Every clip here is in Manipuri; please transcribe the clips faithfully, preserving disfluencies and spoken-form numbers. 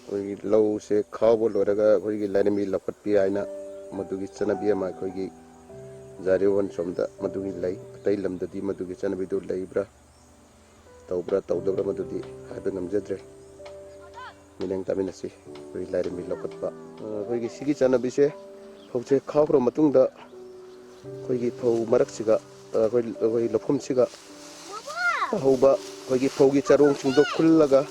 ꯑꯩꯈꯣꯏꯒꯤ ꯂꯧꯁꯦ ꯈꯥꯎꯕ ꯂꯣꯏꯔꯒ ꯑꯩꯈꯣꯏꯒꯤ ꯂꯥꯏꯔꯦꯝꯕꯤ ꯂꯧꯈꯠꯄꯤ ꯍꯥꯏꯅ ꯃꯗꯨꯒꯤ ꯆꯠꯅꯕꯤ ꯑꯃ ꯑꯩꯈꯣꯏꯒꯤ ꯖꯥꯔꯤꯋꯥꯟ ꯁꯣꯝꯗ ꯃꯗꯨꯒꯤ ꯂꯩ꯫ ꯑꯇꯩ ꯂꯝꯗꯗꯤ ꯃꯗꯨꯒꯤ ꯆꯠꯅꯕꯤꯗꯨ ꯂꯩꯕ꯭ꯔꯥ, ꯇꯧꯕ꯭ꯔꯥ ꯇꯧꯗꯕ꯭ꯔꯥ, ꯃꯗꯨꯗꯤ ꯍꯥꯏꯕ ꯉꯝꯖꯗ꯭ꯔꯦ꯫ ꯃꯤꯠꯌꯦꯡ ꯇꯥꯃꯤꯟꯅꯁꯤ꯫ ꯑꯩꯈꯣꯏꯒꯤ ꯂꯥꯏꯔꯦꯝꯕꯤ ꯂꯧꯈꯠꯄ, ꯑ, ꯑꯩꯈꯣꯏꯒꯤ ꯁꯤꯒꯤ ꯆꯠꯅꯕꯤꯁꯦ ꯐꯧꯁꯦ ꯈꯥꯎꯈ꯭ꯔ ꯃꯇꯨꯡꯗ ꯑꯩꯈꯣꯏꯒꯤ ꯐꯧ ꯃꯔꯛꯁꯤꯒ, ꯑ, ꯑꯩꯈꯣꯏ, ꯑꯩꯈꯣꯏ ꯂꯧꯐꯝꯁꯤꯒ ꯍꯧꯕ ꯑꯩꯈꯣꯏꯒꯤ ꯐꯧꯒꯤ ꯆꯔꯣꯡꯁꯤꯡꯗꯣ ꯈꯨꯜꯂꯒ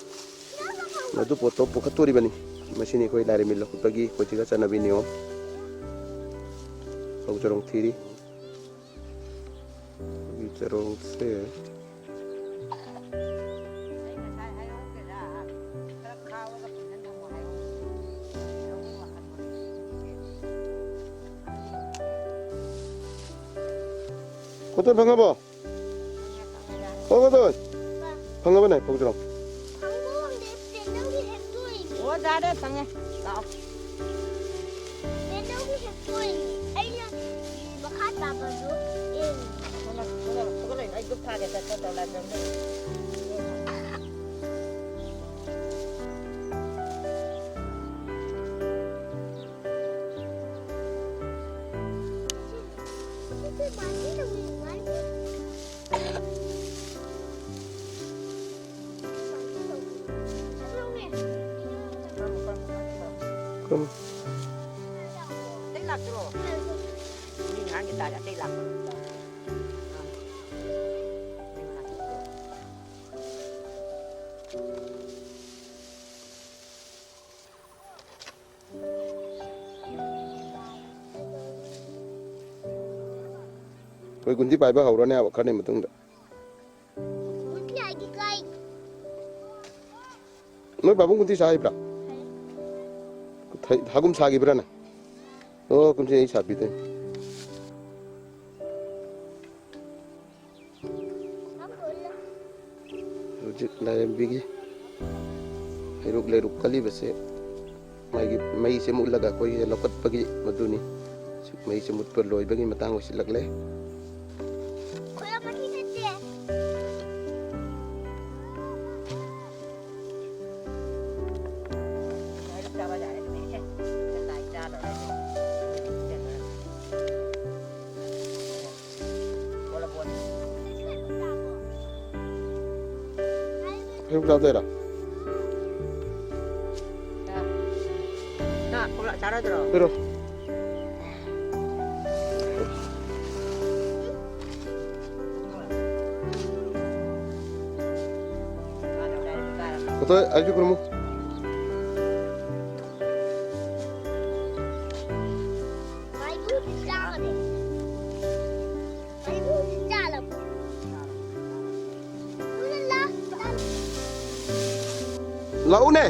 ꯃꯗꯨ ꯄꯣꯠꯇꯣ ꯄꯨꯈꯠꯇꯣꯔꯤꯕꯅꯤ꯫ ꯃꯁꯤꯅꯤ ꯑꯩꯈꯣꯏ ꯂꯥꯏꯔꯦꯝꯕꯤ ꯂꯧꯈꯠꯄꯒꯤ ꯑꯩꯈꯣꯏ ꯁꯤꯒ ꯆꯠꯅꯕꯤ ꯅꯤꯌꯣꯝ꯫ ꯐꯧ ꯆꯔꯣꯡ ꯊꯤꯔꯤ꯫ ꯐꯧꯒꯤ ꯆꯔꯣꯡꯁꯦ ꯀꯣꯇꯣꯟ ꯐꯪꯉꯕꯣ? ꯑꯣ, ꯀꯣꯇꯣꯟ꯫ ꯐꯪꯉꯕꯅꯦ, ꯐꯧ ꯆꯔꯣꯡ꯫ ꯑꯣ, ꯌꯥꯔꯦ, ꯐꯪꯉꯦ꯫ ꯂꯥꯛꯑꯣ꯫ ꯀꯩꯅꯣꯒꯤ ꯍꯦꯛꯇꯣꯏꯅꯤ꯫ ꯑꯩꯅ ꯃꯈꯥ ꯇꯥꯕꯗꯨ ꯌꯦꯡꯉꯤ꯫ ꯊꯣꯛꯂꯛ-, ꯊꯣꯛꯂꯛ-, ꯊꯣꯛꯂꯛꯑꯣ꯫ ꯑꯩ ꯙꯨꯞ ꯊꯥꯒꯦ, ꯆꯠ, ꯆꯠ, ꯆꯠ, ꯆꯠ, ꯆꯠ꯫ ꯀꯔꯝ? ꯑꯇꯩ ꯂꯥꯛꯇ꯭ꯔꯣ? ꯃꯤ ꯉꯥꯡꯒꯤ ꯇꯥꯔꯦ, ꯑꯇꯩ ꯂꯥꯛꯇ꯭ꯔꯣ? ꯑꯩꯈꯣꯏ ꯒꯨꯟꯗꯤ ꯄꯥꯏꯕ ꯍꯧꯔꯅꯦꯕ ꯈꯔꯅꯤ ꯃꯇꯨꯡꯗ꯫ ꯅꯣꯏ ꯄꯥꯕꯨꯡ ꯒꯨꯟꯗꯤ ꯁꯥ ꯍꯩꯕ꯭ꯔꯥ? ꯊꯩ-, ꯍꯥꯒꯨꯝ ꯁꯥꯈꯤꯕ꯭ꯔꯥꯅꯦ? ꯑꯣ, ꯀꯨꯝꯁꯤ ꯑꯩ ꯁꯥꯕꯤꯗꯣꯏꯅꯤ꯫ ꯍꯧꯖꯤꯛ ꯂꯥꯏꯔꯦꯝꯕꯤꯒꯤ ꯍꯩꯔꯨꯛ ꯂꯩꯔꯨꯛ ꯀꯜꯂꯤꯕꯁꯦ ꯃꯥꯒꯤ ꯃꯩꯁꯦ ꯃꯨꯠꯂꯒ ꯑꯩꯈꯣꯏꯒꯤ ꯂꯧꯈꯠꯄꯒꯤ ꯃꯗꯨꯅꯤ꯫ ꯃꯩꯁꯦ ꯃꯨꯠꯄ ꯂꯣꯏꯕꯒꯤ ꯃꯇꯥꯡ ꯑꯣꯏꯁꯤꯜꯂꯛꯂꯦ꯫ ꯍꯩꯔꯨꯛ ꯆꯥꯗꯣꯏꯔꯥ? ꯄꯤꯔꯣ꯫ ꯄꯨꯊꯣꯛꯑꯦ, ꯑꯩꯁꯨ ꯈꯨꯔꯨꯝꯃꯨ꯫ ꯂꯥꯛꯎꯅꯦ꯫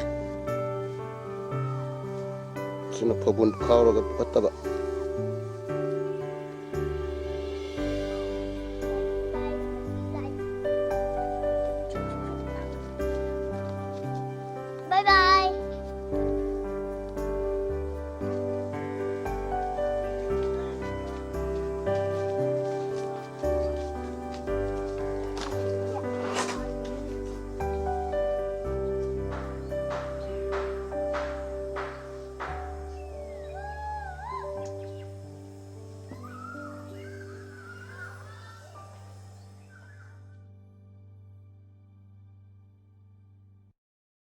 ꯁꯤꯅ ꯐꯕꯨꯟ ꯈꯥꯎꯔꯒ ꯐꯠꯇꯕ꯫